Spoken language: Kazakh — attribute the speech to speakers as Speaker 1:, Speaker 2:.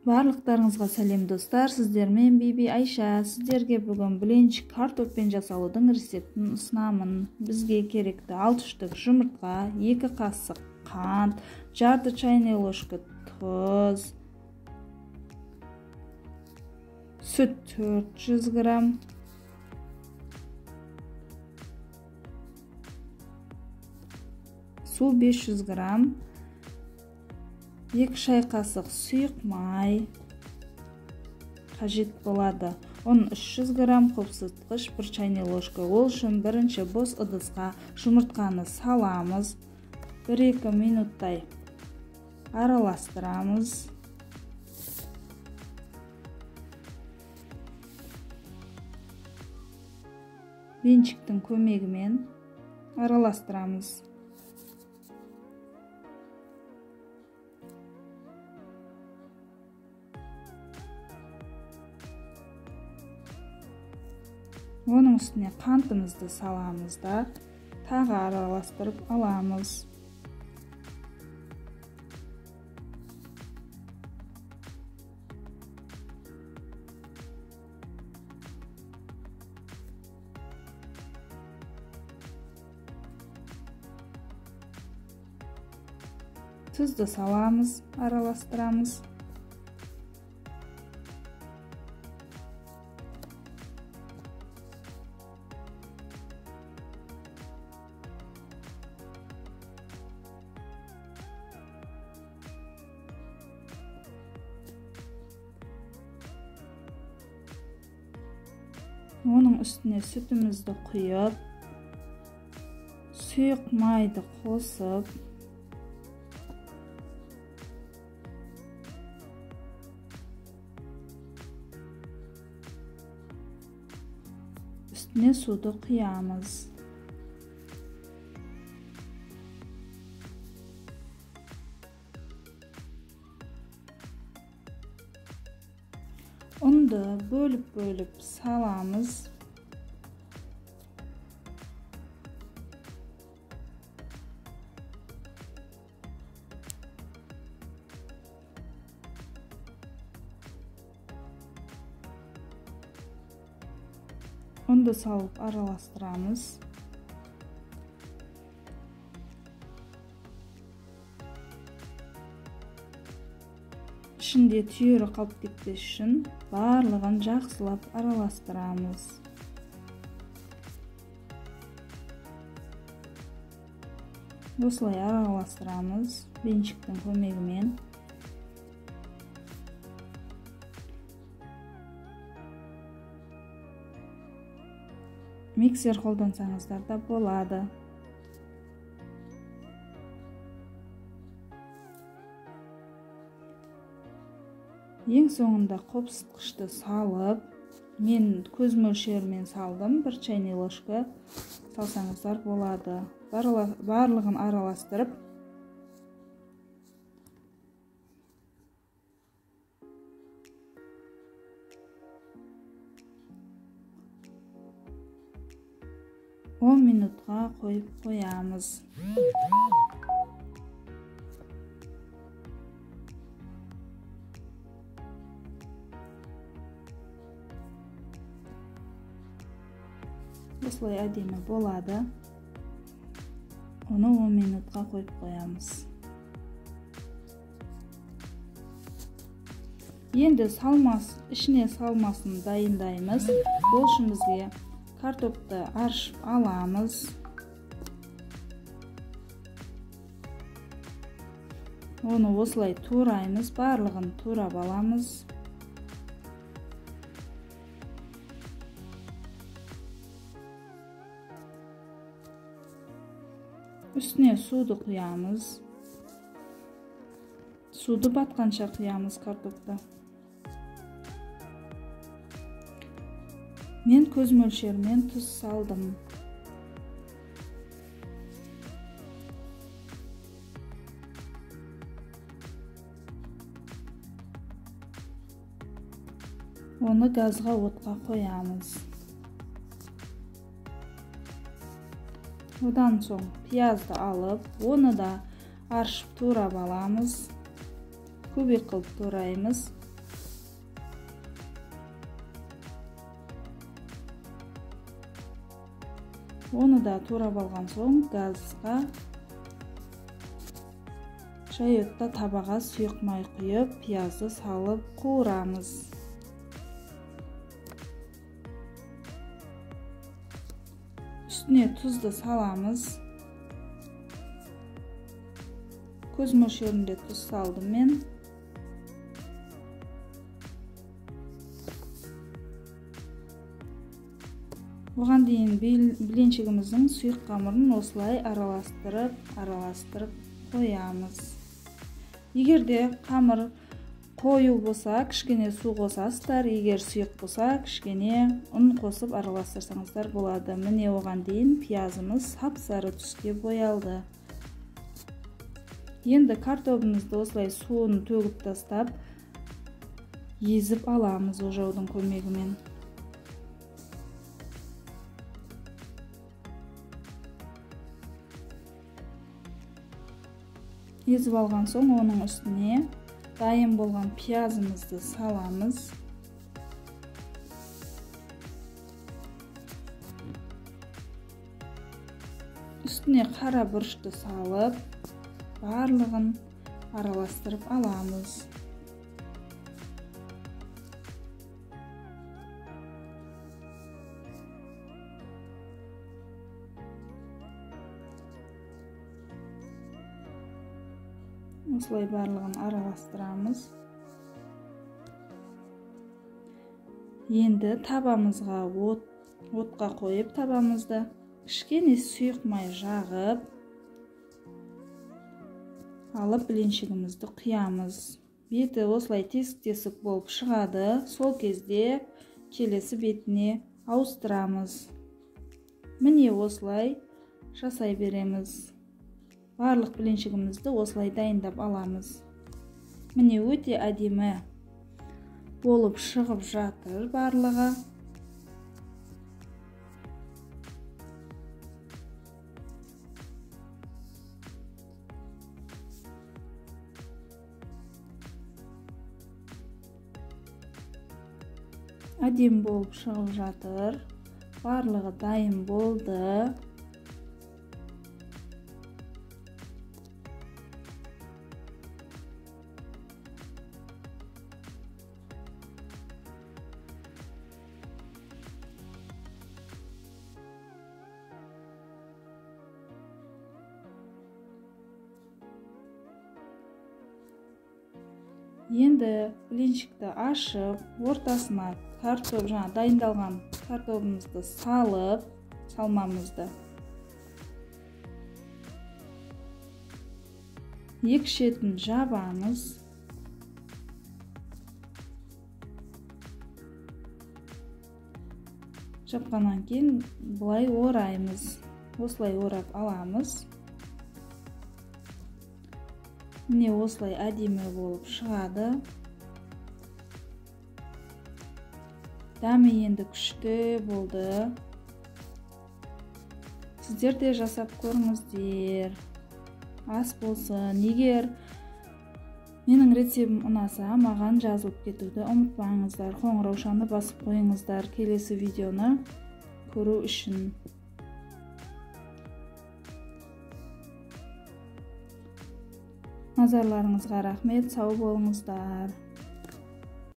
Speaker 1: Барлықтарыңызға сәлем достар, сіздермен Биби Айша. Сіздерге бүгін блинчик картоппен жасалудың рецептін ұсынамын. Бізге керекті 6 штук жұмыртқа, 2 қасық қант, жарты чайный ложка тұз, сүт 400 грамм, су 500 грамм, 2 шай қасық сұйық май қажет болады. Ұн 300 грамм, қопсытқыш 1 чайный ложка. Ол үшін бірінші бос ыдысқа жұмыртқаны саламыз. 1-2 минуттай араластырамыз. Венчиктің көмегімен араластырамыз. Оның үстіне қантымызды саламыз да, тағы араластырып аламыз. Тұзды саламыз, араластырамыз. Оның үстіне сүтімізді құйып, сұйық майды қосып, үстіне суды құямыз. Ұнды бөліп-бөліп саламыз. Ұнды салып араластырамыз. Ішінде түйірі қалып кетпес үшін барлығын жақсылап араластырамыз. Осылай араластырамыз венчиктің көмегімен. Миксер қолдансаңыздар да болады. Ең соңында қопсытқышты салып, мен көз мөлшерімен салдым, 1 чайный ложка салсаңыздар болады. Барлығын араластырып, он минутқа қойып қоямыз. Осылай әдемі болады. Оны 10 минутқа қойып қоямыз. Енді ішіне салмасын дайындаймыз. Ол үшін бізге картопты аршып аламыз. Оны осылай тураймыз, барлығын турап аламыз. Үстіне суды құямыз. Суды батқанша құямыз картопты. Мен көз мөлшерімен тұз салдым. Оны газға, отқа қоямыз. Одан соң пиязды алып, оны да аршып турап аламыз. Кубик қылып тураймыз. Оны да турап алған соң газға жай отта табаға сұйық май құйып, пиязды салып қуырамыз. Үстіне тұзды саламыз. Көз мөлшерінде тұз салдым мен. Оған дейін блинчигіміздің сұйық қамырын осылай араластырып қоямыз. Егер де қамыр қою болса, кішкене су қосасыздар, егер сұйық болса, кішкене ұн қосып араластырсаңыздар болады. Міне, оған дейін пиязымыз сап-сары түске боялды. Енді картобымызды осылай суын төгіп тастап, езіп аламыз ожаудың көмегімен. Езіп алған соң оның үстіне дайын болған пиязымызды саламыз. Үстіне қара бұрышты салып, барлығын араластырып аламыз. Осылай барлығын араластырамыз. Енді табамызға отқа қойып табамызды кішкене сұйық май жағып алып блинчигімізді құямыз. Беті осылай тесік-тесік болып шығады. Сол кезде келесі бетіне ауыстырамыз. Міне, осылай жасай береміз. Барлық блинчигімізді осылай дайындап аламыз. Міне, өте әдемі болып шығып жатыр барлығы. Әдемі болып шығып жатыр. Барлығы дайын болды. Енді блинчикті ашып, ортасына картоп, жаңа дайындалған картобымызды салып, салмамызды екі шетін жабамыз. Жапқаннан кейін былай ораймыз. Осылай орап аламыз. Міне, осылай әдемі болып шығады. Дәмі енді күшті болды. Сіздер де жасап көріңіздер. Ас болсын. Егер менің рецептім ұнаса, маған жазылып кетуді ұмытпаңыздар. Қоңыраушаны басып қойыңыздар келесі видеоны көру үшін. Назарларыңызға рахмет, сау болыңыздар.